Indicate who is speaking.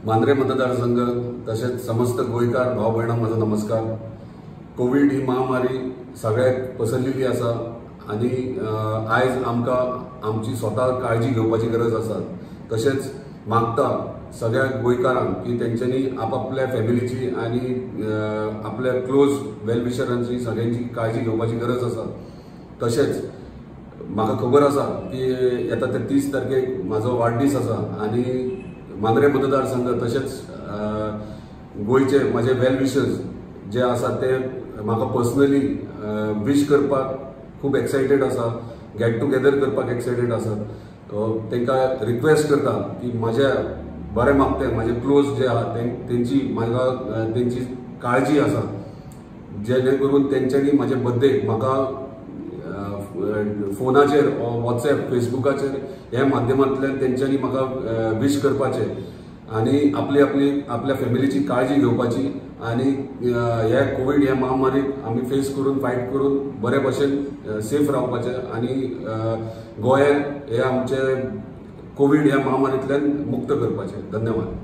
Speaker 1: मांद्रे मतदारसंघ तशेंच समस्त गोंयकार भाव भयणांक म्हजो नमस्कार। कोवीड ही महामारी सगळ्याक पसरलेली आसा आनी आयज आमकां आमची स्वता काळजी घेवपाची गरज आसा। तशेंच मागता सगळ्या गोंयकारांक की तेंच्यांनी आपापल्या फॅमिलीची आनी आपल्या क्लोज वेलविशरांची सगळ्यांची काळजी घेवपाची गरज आसा। तशेंच म्हाका खबर आसा की येता ते 30 तारखेक म्हाजो वाडदीस आसा आनी मांद्रे मतदारसंघ तशेंच गोंयचे म्हाजे वेल विशर्स जे आसा ते म्हाका पर्सनली विश करपाक खूब एक्सायटेड आसा, गेट टुगेदर करपाक एक्सायटेड आसा। तांकां रिक्वेस्ट करता की म्हाज्या बरें मागते म्हाजे क्लोज जे आहा तेंची म्हाका तेंची काळजी आसा, जेणे करून तेंच्यांनी म्हाजे बर्थडे म्हाका फोनाचेर वॉट्सएप फेसबुकाचेर ह्या माध्यमांतल्यान तेंच्यांनी म्हाका विश करपाचें आनी आपली आपली आपल्या फॅमिलीची काळजी घेवपाची आनी ह्या कोवीड ह्या महामारीक आमी फेस करून फायट करून बरे भशेन सेफ रावपाचें आनी गोंय हे आमचे कोवीड ह्या महामारींतल्यान मुक्त करपाचें। धन्यवाद।